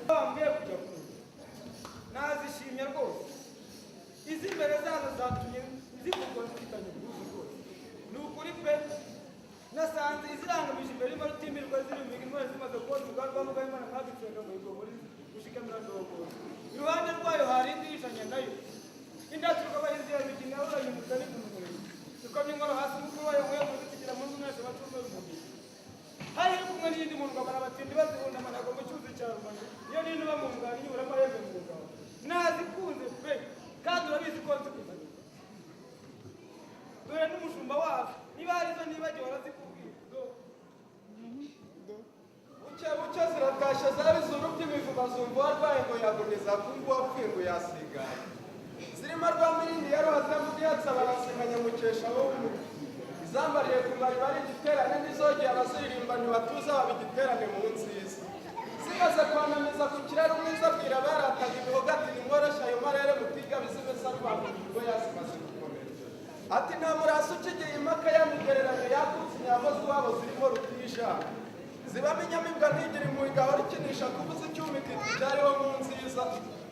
Bambwiye kujya kumva nazishimye rwose. Iz'imbere zazo zatumye zivugwa zifitanye ubwuzu rwose, ni ukuri pe. Nasanze izirangamije imbere irimo rutimirwa zirumbiga intwari zimaze kubona umugambi w'amugabo Imana mwabitsenga muhigo muri gushikamira ndogora. Iruhande rwayo hari indi yishanya nayo indaturwa abahinzi ya migina yaburanye umugani ku muriro ikomye inkono hasi umukuru wayo nkwiye kuzitikira muri mwese bacumbe umubiri. Hari kumwe n'iyindi mu ngabo abatindi bazihunda amanago mu cyuzi cya rubanda. Iyo nini uba mu ngano inyura amahembe mu ngabo. Nazikunze pe, kandi urabizi ko nzikuze. Dore n'umushumba wazo, niba hari izo nibagiwe arazikubwira. Buke buke ziratashye zari zuru by'imivuba, zumva uwarwaye ngo yagoniza, kumva uwapfuye ngo yasigaye. Zirimo Rwamirindi ya Ruhaza mvuga baraseka nyamukesha wowe. Izambariye ku mariba ari igiterane n'izogeye abaziririmba ntibatuza baba igiterane mu nziza. Zimaze kwanamiza ku kiraro, umwiza abwira abarataga imihogo ati: "Nimworoshye ayo marere mutiga bizimesa rwanda ubwo yazimaze gukomera." Ati: "Nta murasi ukigiye impaka yamigereranyo yakutse inyambo z'iwabo zirimo rutijana zibamo inyamibwa ntigira impuhwe, igahora ikinisha kubuza icyuma ikitwa icyariho mu nziza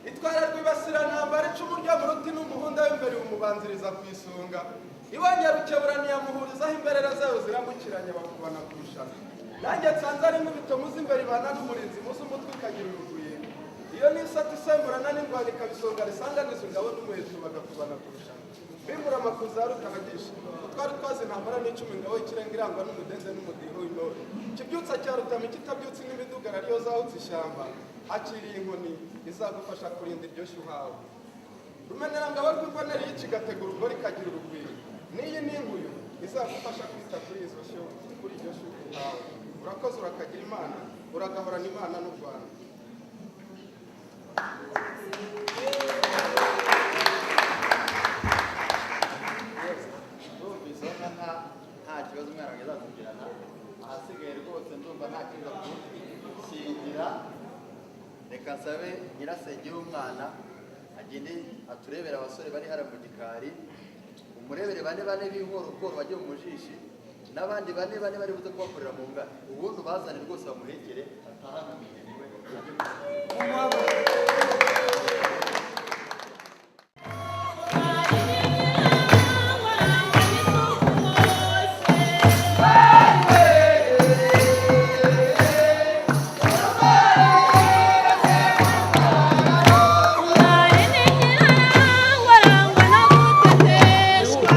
itwara rwibasirantambara icumu ryo mu ruti n'umuhunda w'imbere umubanziriza ku isonga." Ibonye rukebura ntiyamuhurizaho, imberera zayo ziramukiranya bakubana kurushana. Nanjye nsanze ari nk'ibito muzi imbere ibana n'umurinzi muzi umutwe ikagira urugwiro. Iyo ni isata isemburana n'indwara ikabisonga risanganiza ingabo n'umuheto bagakubana kurushana. Bimbura amakuza ya rutabagisha utwari twazi intambara n'icumi, ingabo y'ikirenga irangwa n'umudenze n'umudiho w'intore. Kibyutsa cya Rutama kitabyutse n'imidugara ariyo zahutse ishyamba, akiriye inkoni izagufasha kurinda iryo shyo uhawe. Rumenerangabo rw'imbonera yica igategura urugori ikagira urugwiro. N'iyi ni inkuyu izagufasha kwita kuri izo shyo, kuri iryo shyo uhawe. Urakoze, urakagira Imana, uragahorana Imana n'u Rwanda. Ndumva izo nka nta kibazo umwana wanjye azatugirana. Ahasigaye rwose ndumva nta kibazo kushingira. Reka nsabe nyirasenge w'umwana agende aturebere abasore bari hariya mu gikari, umurebere bane bane b'inkorokoro bajye mu mujishi, n'abandi bane bane bari buze kubakorera mu ngano, ubundi ubazane rwose bamuhekere atahane umugeni we ajye. Warangwa no guteteshwa.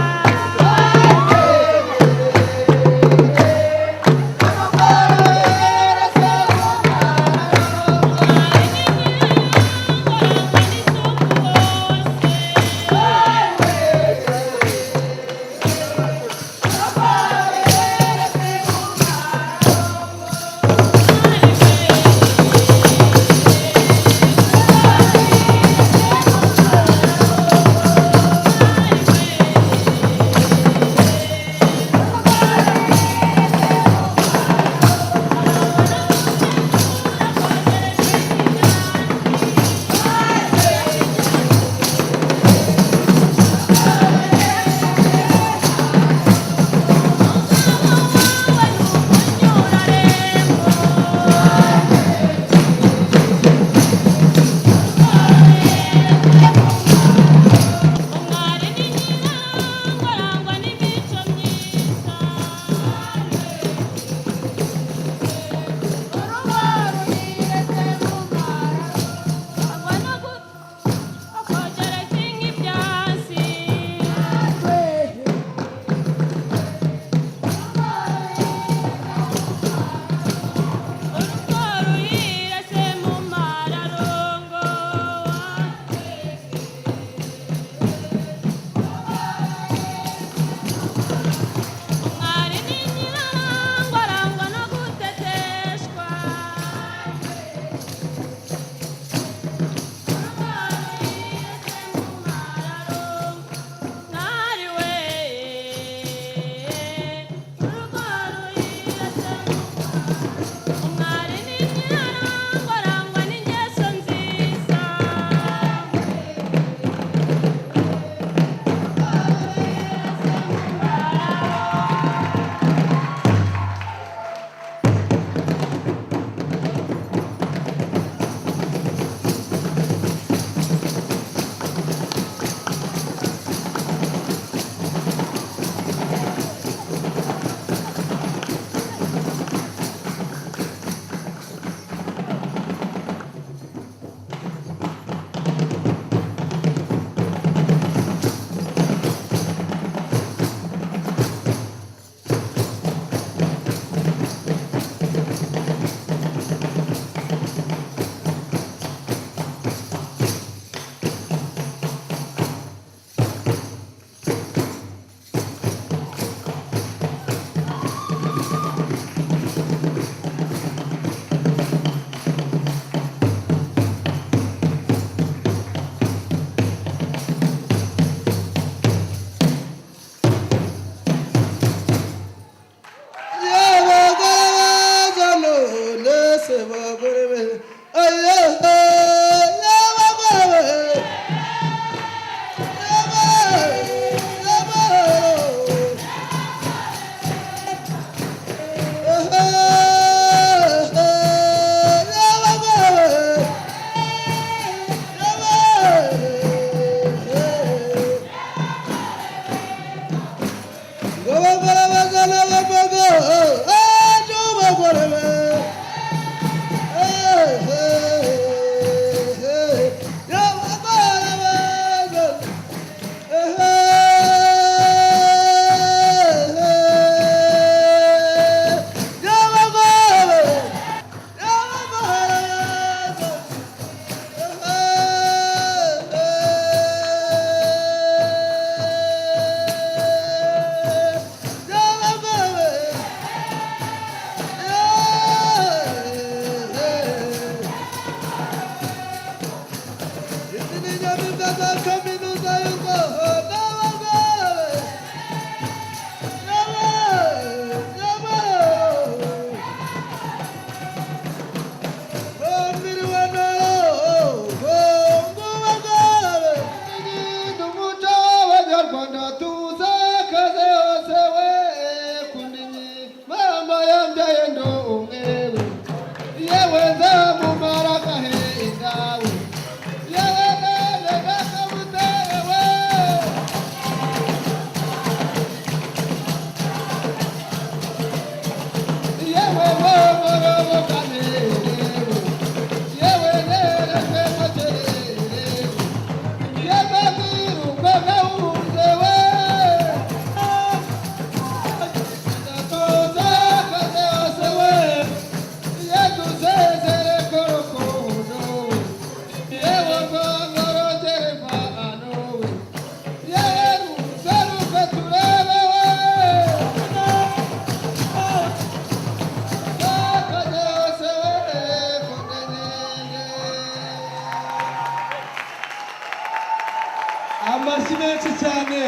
Amashyi menshi cyane,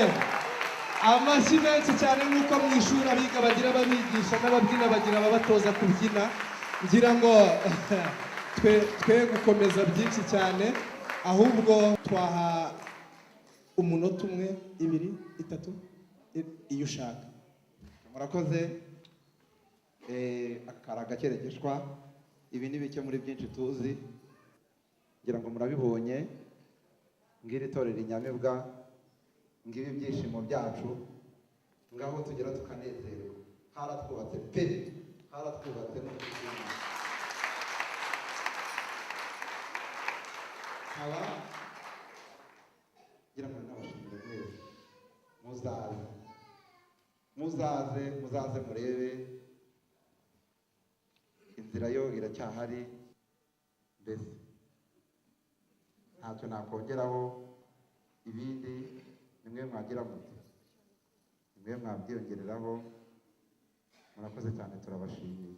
amashyi menshi cyane. Nk'uko mu ishuri abiga bagira ababigisha n'ababyina bagira ababatoza kubyina, ngira ngo twe gukomeza byinshi cyane, ahubwo twaha umunota umwe, ibiri, itatu, iyo ushaka. Murakoze. Akari agakeregeshwa, ibi ni bike muri byinshi tuzi, ngira ngo murabibonye. Ngira itorero Inyamibwa, ngibi ibyishimo byacu, ngaho tugera tukanezerwa. Haratwubatse pe, haratwubatse n'ubukungu. Nkaba ngira ngo nabashimire mwese, muzaze muzaze muzaze murebe, inzira yo iracyahari, mbese ntacyo nakongeraho. Ibindi nimwe mwagira muti, nimwe mwabyiyongereraho. Murakoze cyane, turabashimiye.